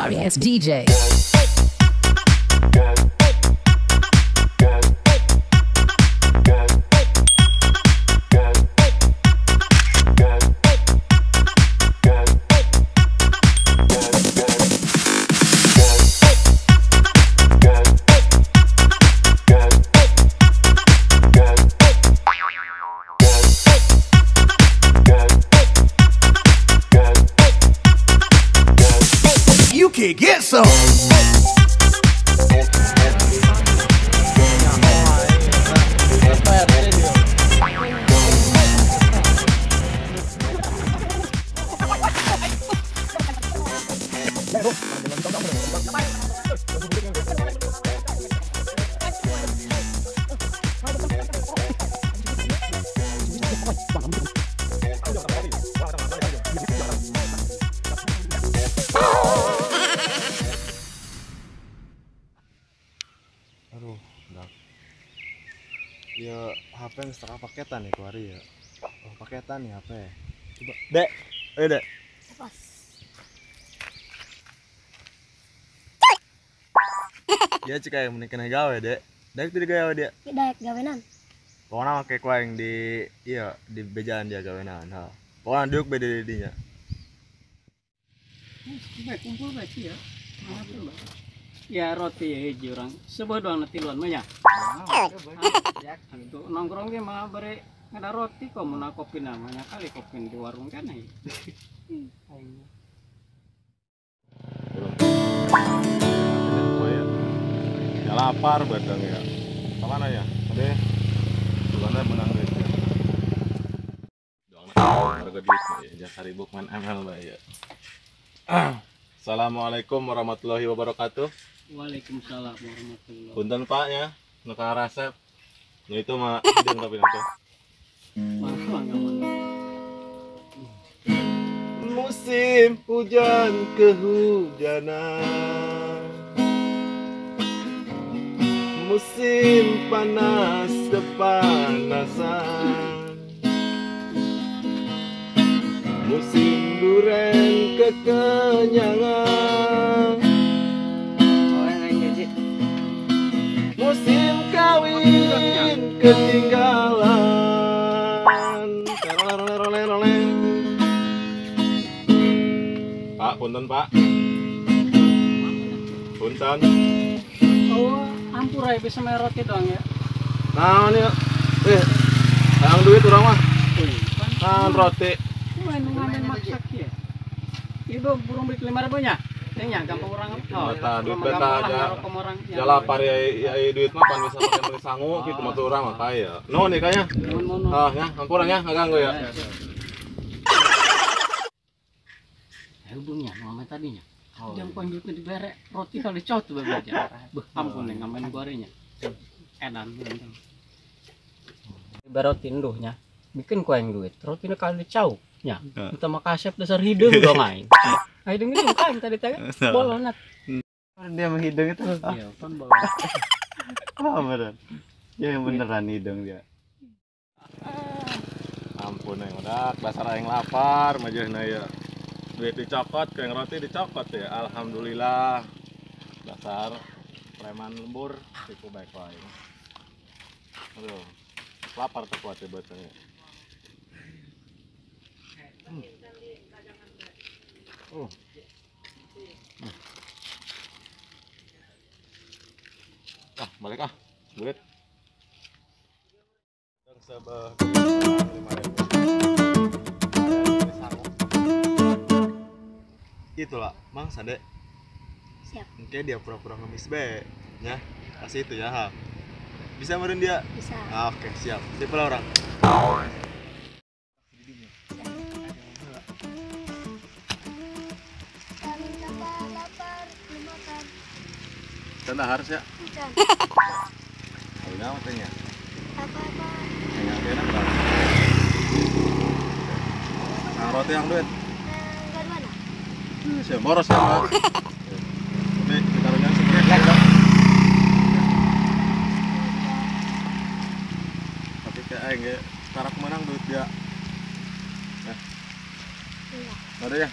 Sorry ass DJ. You can get some. Aduh, enggak. Ya HP yang setengah paketan ya keluar ya. Oh, paketan ya HP. Coba, Dek. Ayo, Dek. Pas. Ya cika yang menikah gawe, Dek. Dek itu gawe dia. Dek gawenan. Pokoknya make ku yang di iya di bejaan dia gawenan. Ha. Pokoknya diuk beda dinya. Baik, kumpul baik ya. Ya roti hiji urang. Sebuah doang tiluan mah nya. Itu nongkrong ge mah bare ngada roti kok mun kopi namanya kali kopi di warung kan ai. Ya lapar badang ya. Kemana ya? Ade. Dulana menang duit ya. Doang harga duit ya. Jasa ribuk main ML bae ya. Assalamualaikum warahmatullahi wabarakatuh. Waalaikumsalam warahmatullahi. Punten Pak ya, nu ka resep. Nu itu mah hideung tapi nanti. Musim hujan kehujanan, musim panas kepanasan, musim duren kekenyangan, musim kawin ketinggalan. Pak, punten Pak. Punten. Oh, ampura ya bisa main roti doang ya. Nah, ini yang duit urang mah. Nah, roti. Main maksak ya. Itu burung beli 5.000 nya. Nya gampang orang. Oh, duit beta aja. Ya lapar ya, ya duit mah pan bisa pakai beli sangu gitu mah urang mah kaya. No nih kayaknya. Ah ya, ampura nya enggak ganggu ya. Hubungnya mama tadinya. Jam poin duitnya dibere roti kali cot tuh aja. Beuh, ampun nih ngamen gorengnya. Edan. Roti enduhnya. Bikin ku yang duit. Rotinya kali cau. Nya, minta makasih dasar hidung dong aing. Hidung itu kan tadi tadi bolonat. Dia menghidung itu. Iya, kan bolon. Apa beneran? Ya yang beneran hidung dia. Ampun aing udah dasar aing lapar majehna ya. Duit dicokot, kering roti dicokot ya. Alhamdulillah. Dasar preman lembur tipu baik aing. Aduh, lapar tuh kuat ya betulnya. Oh. Ah, balik ah. Duit. Itulah, Mang Sade. Siap. Oke, dia pura-pura ngemis be. Ya, kasih itu ya, ha. Bisa meren dia? Bisa. Ah, oke, siap. Siap lah orang. Tanda harus ya? Bukan. Ayo matanya. Apa-apa. Enak enak. Nah, roti yang duit. Enggak mana? Siap boros ya, Pak. Tapi ditaruhnya sedikit ya. Tapi kayak aing ya, cara menang duit dia. Nah. Iya. Ada ya?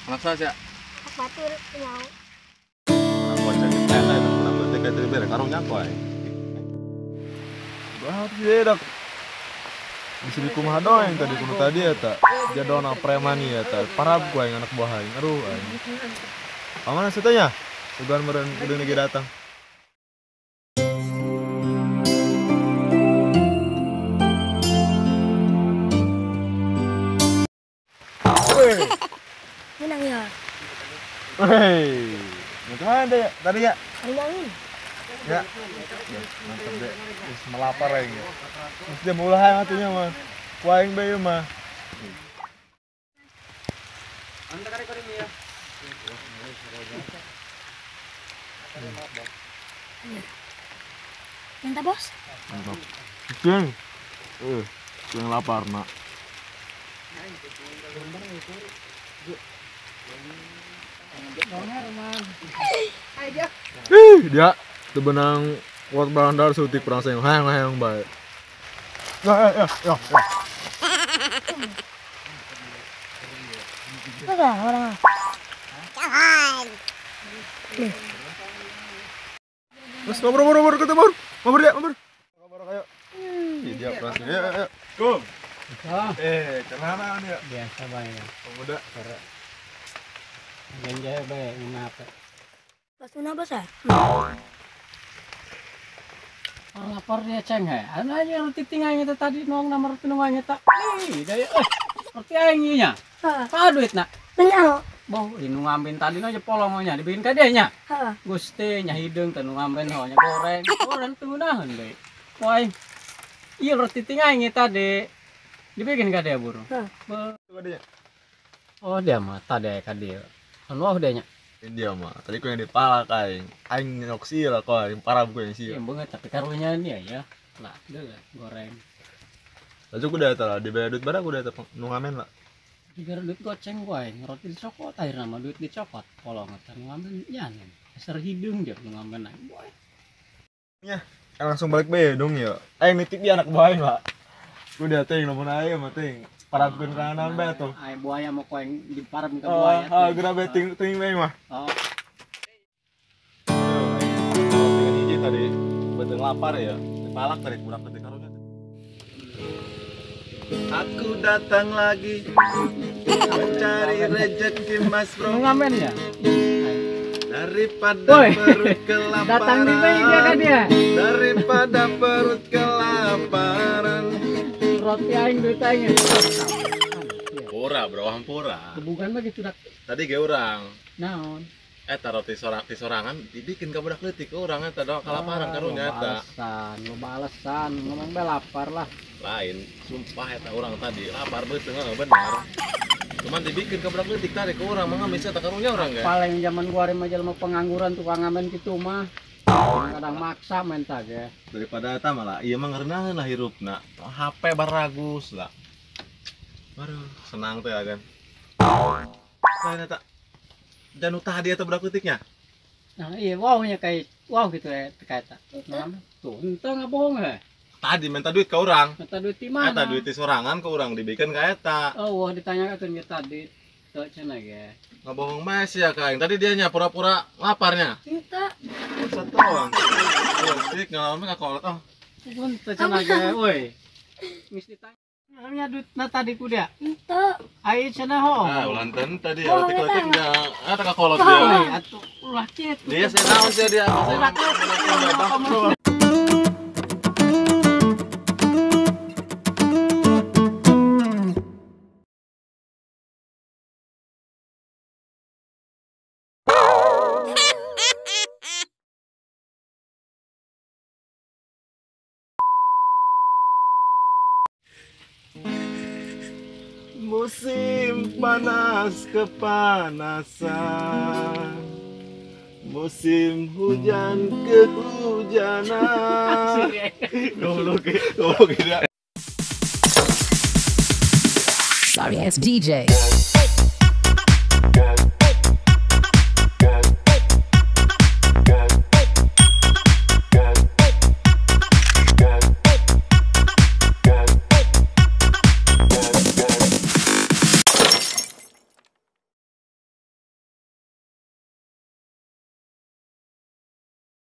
Anak saya ya? Batur nyaho. Goceng eta eta budak leutik eta dibere karunya ku aing. Bah, dak. Bisa dikumaha doang tadi kuno tadi eta. Jadona preman ieu eta. Parab ku aing anak buah aing. Aduh aing. Pamana nya? Ugan meureun kudu lagi datang. Menang ya. Hei, macam mana ya tadi ya? Menangin. Ya, ya mantap deh. Terus melapar aing ya. Terus dia mulai atunya mah. Ku aing bae mah. Minta bos. Mantap. Ceng. Yang lapar nak. Ih, dia tebenang kuat bandar sutik perang sayang hayang hayang baik. Ya ya ya ya. Enggak, orang. Terus ngobrol ngobrol ketemu. Ngobrol dia, ngobrol. Ngobrol ayo. Ih, dia perang sayang. Ya ya. Kom. Celana ya. Biasa bae. Pemuda. Janjaya bae ngapa? Bos una bos ah? Lapar dia ceng he. Anu aja roti tinggal eta tadi nong nomor tinunganya tak. Ih, daya roti aing ieu nya. Heeh. Pa duit nak. Nyaho. Boh, nu ngamben tadi aja polongonya dibikin ka dia nya. Heeh. Gusti nya hideung teh nu ngamben ho nya goreng. Goreng teu ngeunaheun deui. Wah, ieu roti tinggal ieu tadi. Dibikin ka dia buru. Heeh. Oh, dia mah tadi ka dia. Anu wah dia nya. Dia mah tadi ku yang dipalak aing. Aing nyok sih lah kok aing parah ku yang sih. Iya banget tapi karunya dia ya. Lah, udah lah goreng. Lalu ku udah lah dibayar duit barang ku udah nu ngamen lah. Dibayar duit goceng ku aing, roti dicokot akhirna mah duit dicokot. Kolong eta nu ngamen nya dasar hideung dia nu ngamen aing. Boy. Nya, langsung balik bae dong ya. Aing nitip dia anak buah aing lah. Ku udah teh lamun aing mah teh parabkeun kanan bae tuh. Ai buaya mau ku aing diparab ka buaya. Oh, geura bae ting ting bae mah. Oh. Dengan hiji tadi beuteung lapar ya. Dipalak tadi budak teh karunya. Aku datang lagi mencari rezeki Mas Bro. Ngamen ya? Daripada perut kelaparan. Datang di meja kan dia. Daripada perut kelaparan. Roti aing duit aing. Pura bro, hampura. Kebukan mah gitu dak. Tadi ge urang. Naon? Eta roti sorang ti sorangan dibikin ka budak leutik urang eta do kalaparan karunya eta. Alasan, loba alasan, ngomong bae lapar lah. Lain, sumpah eta urang tadi lapar beuteung benar. Cuman dibikin ke budak leutik tadi ke urang mah bisa eta karunya urang ge. Paling zaman gua remaja jelema pengangguran tukang ngamen kitu mah. Kadang maksa menta ge. Daripada eta malah ieu mah ngeunaheun lah hirupna. HP baragus lah. Baru senang teh kan. Lain eta. Dan tadi eta budak leutiknya. Nah, iya wow nya kayak wow gitu ya teh eta. Tuh, henteu ngabohong he. Tadi minta duit ke orang. Minta duit di mana? Eta duit di sorangan ke orang dibikin ka eta. Oh, wah ditanyakeun ge tadi. Teu cenah ge. Ngabohong bae sia ka aing. Tadi dia nya pura-pura laparnya. Henteu. Satu orang. Leutik ngalamin ka kolot oh. Henteu cenah ge euy. Geus ditanya. Namanya duit na tadi ku dia. Henteu. Ai cenah ho. Ah, ulanten tadi ya leutik-leutik nya eta ka kolot dia. Atuh ulah kitu. Dia saya naon sia dia. Saya Musim panas kepanasan, musim hujan kehujanan. Goblok, goblok. Sorry ass DJ.